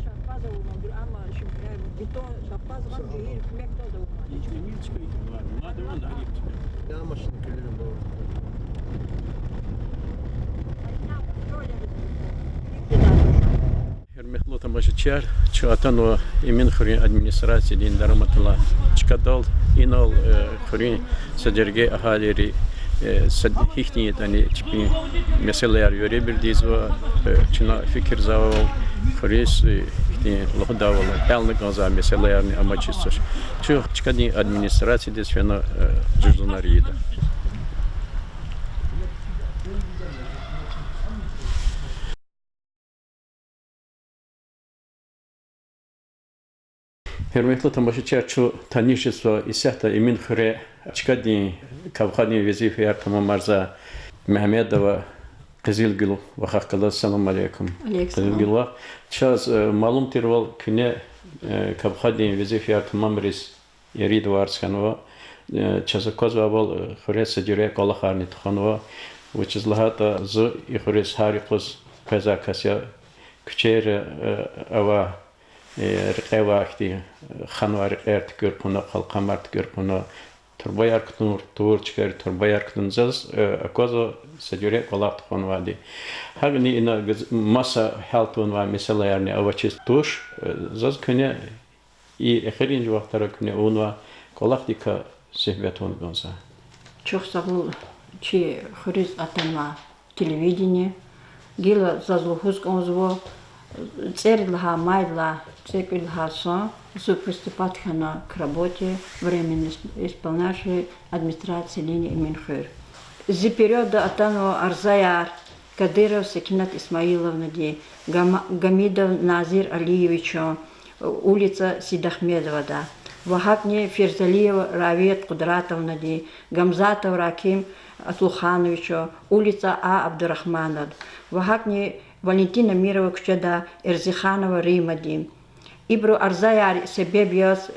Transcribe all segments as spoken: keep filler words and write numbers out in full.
Шапаз авунвайбур, амма ши, э, бетон шапаз гъам жигьир куьмек тавунвайди. Эмин чка итимар, мад авунвайди гьариф чка. Я машина килигин бу. Гьуьрметлу тамашачияр, чун атанва Эминхуьруьн администрациядин дараматдалай чкадал, инал, э, хуьруьн са жерге агьалийри, э, са гьихьтин ятӀани чпин месэлаяр веревирдзава, э, чна фикирзавайвал, хуьруьз, э, ихьтин лугьудайвал, гьялна кӀанзавай месэлаярни амачиз туш. Чун чкадин администрациядиз фена, э, жузунар ийида. Гьуьрметлу тамашачияр, чун таниш жезва исятда Эминхуьре чкадин кавхадин везифаяр тамамарзавай Мегьамедова Къизилгуьл вахахъ галаз. Салам алейкум. Алейкум салам. Къизилгуьл вах, чаз, э, малум тирвал, куьне, э, кавхадин везифаяр тамамариз ирид варз хьанва, э, чаз аквазвайвал, э, хуьре са жуьре кӀвалахарни тухванва. Вучиз лагьайтӀа зун и хуьруьз гьар юкъуз къвезвай кас я, куьчейра, э, авай, э, рекье авай хьтин, э, ханвай рекьер туькӀуьр хъувуна, къалкъамар туькӀуьр хъувуна, турбаяр кутун, тур чкайра турбаяр кутун, заз, э, аквазва са жуьре кӀвалах тухванвайди. Гьакӏни ина гз-, маса гьял тавунвай месэлаярни авачиз туш, э, заз куьне и эхиримжи вахтара куьне авунвай кӏвалахдикай суьгьбет авун кӏанзава. Чухсагъул чи хуьруьз атанвай телевидение. Гила заз лугьуз кӏанзава, цӏерид лагьай майдилай цӏекӏуьд лагьай сан зун приступать хьана к работе временно исп-, исполняющей администрации Лени Эминхуьр. Зи периодда атанва арзаяр Кадыров Секинат Исмаиловнади, Гама-, Гамидов Назир Алиевичан, улица Сидахмедовада, ва гьакӏни Ферзалиева Равият Къудратовнади, Гамзатов Раким Атлухановичан, улица А. Абдурахмановад, ва гьакӏни Валентина Мирова куьчеда Эрзиханова Римади. Ибуру арзаяр себеб яз,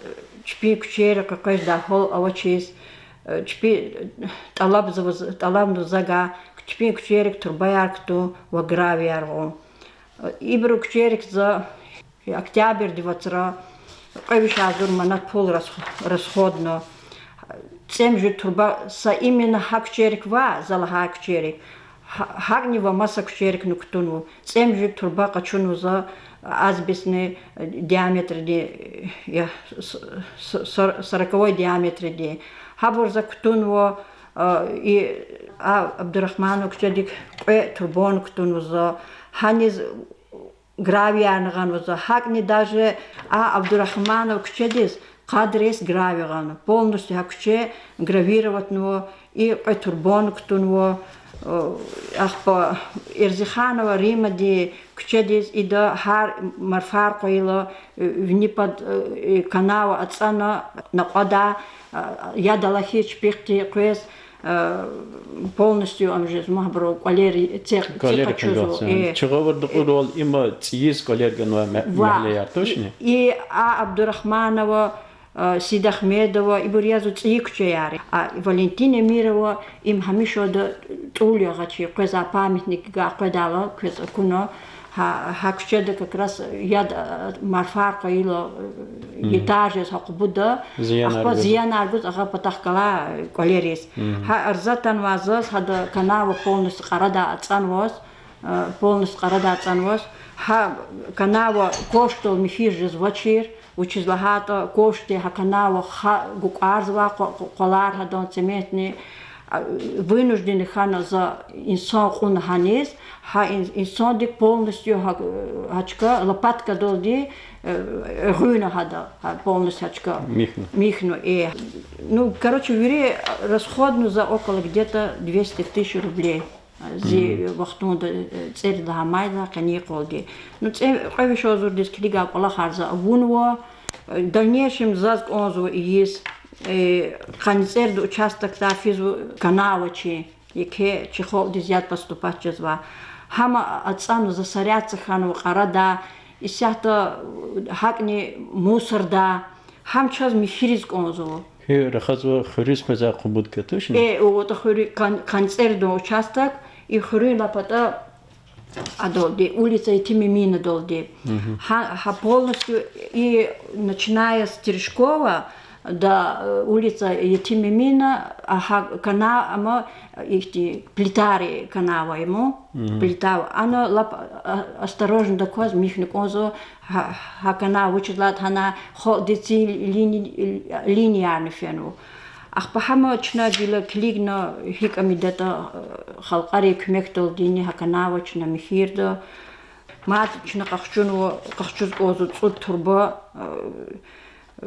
чпин куьчейра къекъвеждай гьал авачиз, чпи тӏалабзаваз-, тӏалабнава завай чпин куьчейрик турбаяр кутун ва гравияр гъун. Ибуру куьчейрик за октябрдин вацра кьве виш агъзур манат пул расх-, расходна. ЦӀемуьжуьд турба са именно гьа куьчейрик ваъ, за лагьай куьчейрик. Гьа-, гьакӏни ва маса куьчейрикни кутунва. ЦӀемуьжуьд турба къачунва за асбестный диаметрди, я, с-, с-, сор-, сороковой диаметрди. Гьабур за кутунва, и А. Абдурахманова куьчедик кьве турбани кутунва за. Гьаниз гравиярни гъанва за. ГьакӀни даже А. Абдурахманова куьчедиз къадрес гравий гъанва. Полностью гьа куьче гравироватьнава, и кьве турбани кутунва, ахпа Эрзиханова Римади куьчедиз ида гьар марфар къвайила, вини пад канава ацӀана накьвада, яд алахьиз чпихъди къвез, полностью ам жезма гьабуру кӀвалер, цех, цех къачузва. Чи гъавурда кьурвал, има цӀийиз кӀвалер ганвай ма-, магьлеяр тушни? И А. Абдурахманова, Сидахмедова, ибур язва цӀийи куьчеяр. А Валентина Эмирова, им гьамишанда тӀул ягъачир, къвезвай памятникдикай къведайла, квез акуна, гьа, гьа куьчеда как раз яд, марфар къвайила, ятар жез гьа къубуда, ахпа зиянар гуз агъа патахъ галай кӀвалериз. Гьа арза атанвай заз гьада канава полностью кьарадай ацӀанваз, полностью кьарадай ацӀанваз. Гьа канава кошдал михьиз жезвачир, вучиз лагьайтӀа кошди гьа канава гьа гукӀварзавай къва-, къва-, къвалар гьадан цементный, вынужденный хьана за инсан кьуна гьаниз, гьа ин-, инсандик полностью гьа, гьа чка лопаткадалди эгъуьнна гьада, гьа полностью гьа чка михьна, э. Ну, короче, вири расходна за около где-то двести тысяч рублей. Зи вахтунда, цӀерид лагьай майдилай къенин къвалди. Ну, цӀе-, кьве виш агъзурдиз килигай кӀвалахар за авунва. Дальнейшем заз кӀанзава ийиз, къанни цӀерид участокдай физва канава чи, еке чи халкьдиз яд поступать жезва. Гьам ацӀанва, засоряться хьанва кьарада, исятда гьакӀни мусорда, гьам чаз михьириз кӀанзава. Куь рахазва хуьруьз къвезвай къубуд катушни? Э, отӀа хуьруь-, къан-, къанни цӀеридан участок, и хуьруьн лап пата Адалди, улица Етим Эминадалди. Гьа, гьа полностью и начиная с Терешкова до, э, улица Етим Эмина, а гьа канал, ама, ихьтин плитари канал ава, ама, плита ава. Ана лап, а, осторожно акваз михьна кӀанзава, гьа, гьа канал вучиз лагьайтӀа гьана халкьдин ци лини-, линиярни фенва. Ахпа гьама чна гила килигна, гьикӀ ам ийидатӀа, э, халкьарин куьмекдалдини гьа канал чна михьирда. Мад чна къахчунва, къахчуз кӀанзава цӀуд турба, э,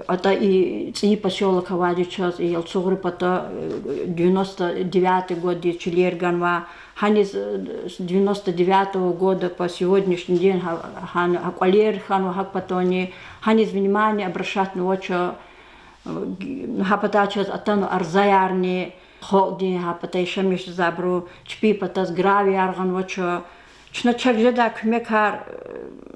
атӀа и цӀийи посёлок авайди чаз, и Ялцугърин пата, э, девяносто девятый годдиз чилер ганва. Гьаниз, э, с девяносто девятого года по сегодняшний день гьа-, гьана, гьа кӀвалер хьанва гьа патани, гьаниз внимание обращатьнавач. Гьа патай чаз атанва арзаярни, халкьдин гьа патай яшамиш жезвайбурун, чпин патаз гравийяр гъанвач. Чна чак жедай куьмекар,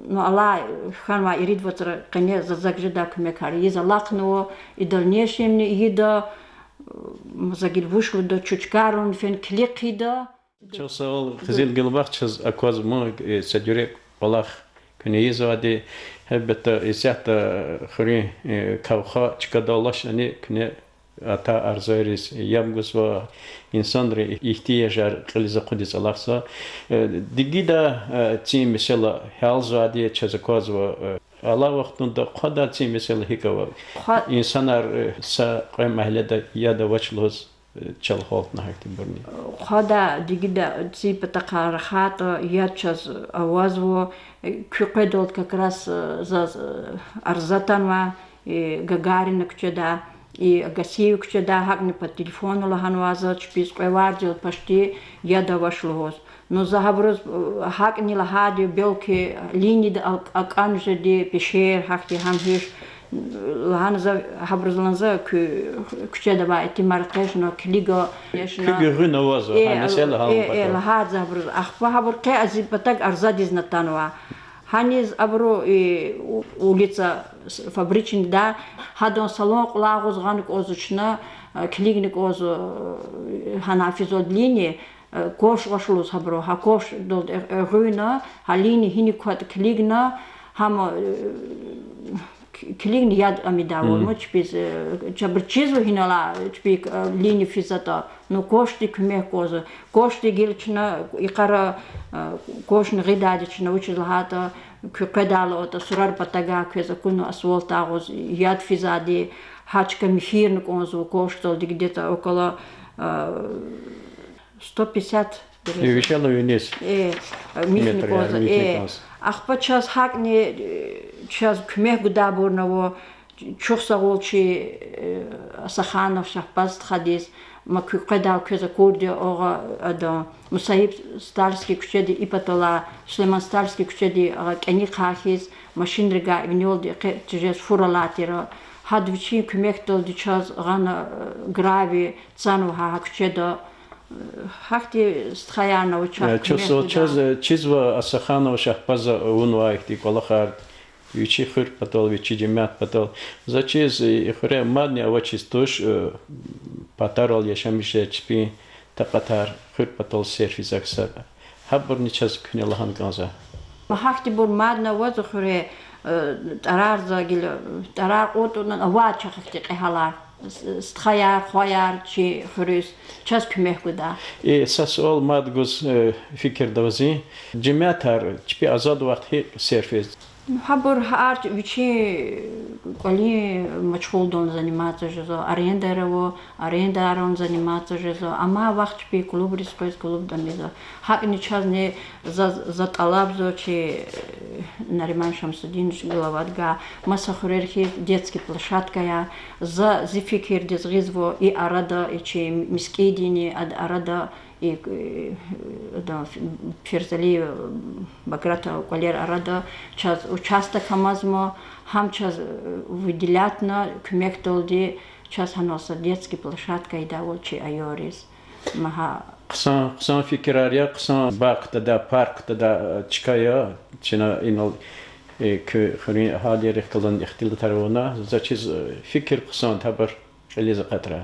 ну, алай хьанвай ирид вацра къене за, зак жедай куьмекар ийиз алахънава, и дальнейшемни ийида, за гила вуч лугьуда, чучкарун фена килиг хъийида. Чухсагъул, Къизилгелбах, чаз аквазма, э, са жуьре кӀвалах куьне ийизвайди. Гьелбетда, исятда хуьруьн, э, кавха чкадал алачирни куьне атай арзайриз яб гузва, инсанрин игьтияжар кьилиз акъудиз алахъзава. Э, дигидай, э, цин месэла гьялзавайди чаз аквазва, э, алай вахтунда хъвадай цин месэла гьикӀ ава? Хъва- Инсанар, э, са кьве магьледа яд авач лугьуз, э, чалхалтна гьахьтинбурни. Хъвадай, дигидай цин патахъай рахайтӀа, яд чаз авазва, э, куь къведалди как раз, э, заз, э, арза атанвай, э, Гагарина куьчеда, и Агасиева куьчеда, гьакӀни по телефону лагьанвай заз чпиз кьве варзал пашти яд авач лугьуз. Ну, за гьабуруз, э, гьакӀни лагьайди, белки линияда ал-, акӀан жеди, пешер, гьахьтин гьам гьич, лагьана за, гьабуруз лагьана за, куь-, куьчеда авай итимар къвезва, килига, конечно. Куь гуьгъуьна авазва, э, гьа месэла, э, гьа, э, патал лагьайди за гьабуруз. Ахпа гьабур къе а зи патав арзадиз атанва. Гьаниз абуру, и, у-, улица с-, Фабричныйда, гьадан салон кьулагъуз гъана кӀанзава чна, э, килигна кӀанзава, э, гьана физвайди линия, э, ковш гъваш лугьуз гьабуру, гьа ковшдалди, э, э, гъуьна, гьа линия гьиник кватӀа килигна, гьама, э, к-, килигна яд амидайвал, ма чпиз, э, чабур чизва гьинала, чпи, э, линия физватӀа, ну, ковшдин куьмек кӀанзава. Ковшди гила чна йикъара, э, ковшни гъидайди чна, вучиз лагьайтӀа, куь къведайла атӀа, сурар патагай квез акуна асфальт агъуз, яд физвайди, гьа чка михьирна кӀанзава ковшдалди где-то около, э, сто пятьдесят береза. Вишелай виниз. Э, михьна кӀанзава, михьна кӀанзава. Ахпа чаз гьакӀни, э, чаз куьмек гудайбурни ава, чухсагъул чи, э, Асаханов Шагьбаз стхадиз, ма куь къведайла квез акурди, агъа, ада, Мусаиб Стальский куьчеди и паталай, Сулейман Стальский куьчеди, агъа, кӀаник хьиз, машинрикай винелди экъечӀ тежез фур алай тир. Гьада вичин куьмекдалди чаз гъана, э, гравий цанва гьа, гьа куьчеда. Гьахьтин стхаярни ава чахъ, э, чухсагъул, куьмек гудай. Чаз, э, чизва Асаханов Шагьбаза авунвай ихьтин кӀвалахар вичи хуьр патал, вичи жемят патал. За чиз, э, и хуьре мадни авачиз туш, э, патарал яшамиш жез чпин такьатар хуьр патал серфиз аксар. Гьабурни чаз куьне лагьана кӀанзава. Гьахьтинбур мадни ава за хуьре, э, тӀарар за гила, тӀарар кьуд-, авай чахъ ихьтин кьегьалар. С-, стхаяр, хваяр чи хуьруьз, чаз куьмек гуда. И са суал мад гуз, э, фикирда авазва. Жемятар чпи азад вахт гьикӀ серфиз? Гьабур гьар вичин кӀвалин машгъулдал заниматься жезва, арендаяр ава, арендадал заниматься жезва, амай вахт чпин клубриз къвез, клубда мизва. ГьакӀни чазни за, за тӀалабзава чи, э, Нариман Шамсудинович главадгай, маса хуьрер хьиз детский площадкаяр, за зи фикирдиз гъизва и арада, и чи мискӀиндини ад-, арада, и, э, ада, Ф-, Ферзалиев Багратан кӀвалер арада чаз участок амазма, гьам чаз, э, выделятьна куьмекдалди чаз гьанал са детский площадка ийидайвал чи аялриз. Ма гьа. Хъсан, хъсан фикирар я, хъсан багъ кутадай, парк кутадай, э, чка я, чна инал, э, куь хуьруьн агьалийрихъ галаз ихтилатар авуна, за чиз, э, фикир хъсан, гьабур кьилиз акъатрай.